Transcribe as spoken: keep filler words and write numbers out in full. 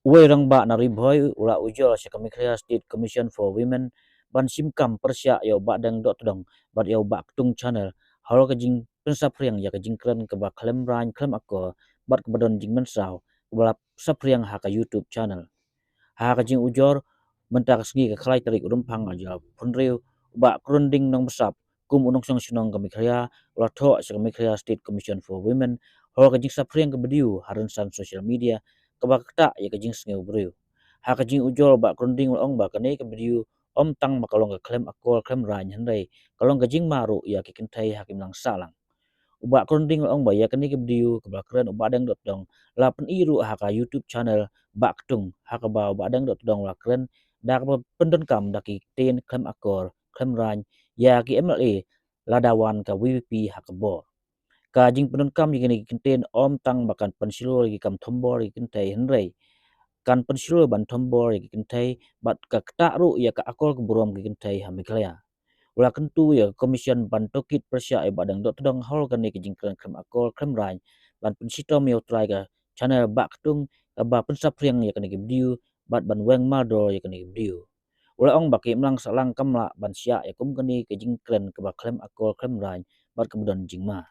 Uwei u rangbah na Ri Bhoi u la ujor sha ka Meghalaya State Commission for Women ban shim kam pyrshah ïa u Bahdeng Dohtdong bad ïa u Bahktung Channel halor ka jingpynsaphriang ïa ka jingkren kaba khlem rain khlem akor bad kaba don jingmynsaw kaba la saphriang ha ka YouTube channel. Ha ka jingujor mynta ka sngi ka khatlai tarik u Rymphang arhajar arphew hynriew, u Bah Kynding Nongbsap kum u nongshong shnong ka Meghalaya u la thoh sha ka Meghalaya State Commission for Women halor ka jingsaphriang ka video ha rynsan social media kaba ktah ïa ka jingsngew briew. Ha ka jingujor u Bah Kynding u la ong ba kane ka video ym tang ba ka long ka khlem akor khlem rain hynrei ka long ka jingma ruh ïa ki kynthei ha ka imlang sahlang. U Bah Kynding u la ong ba ïa kane ka video kaba la kren u Bahdeng Dohtdong la pyni ruh ha ka YouTube channel Bahktung ha kaba u Bahdeng Dohtdong u la kren da kaba pyndonkam da ki ktien khlem akor khlem rain ïa ki MLA lada wan ka VPP ha ka bor. Ka jingpyndonkam ïa kine ki kyntien ym tang ba kan pynshlur ïa ki kam thombor ïa ki kynthei hynrei kan pynshlur ban thombor ïa ki kynthei bad ka ktah ruh ïa ka akor ka burom ki kynthei ha Meghalaya. U la kyntu ïa ka Commission ban tohkit pyrshah ïa u Bahdeng Dohtdong halor kane ka jingkren khlem akor khlem rain ban pynshitom ïa u trai ka channel Bahktung kaba pynsaphriang ïa kane ka video bad ban weng mardor ïa kane ka video. U la ong ba ka imlang sahlang kam lah ban shah ïa kum kane ka jingkren kaba khlem akor khlem rain bad kaba don jingma.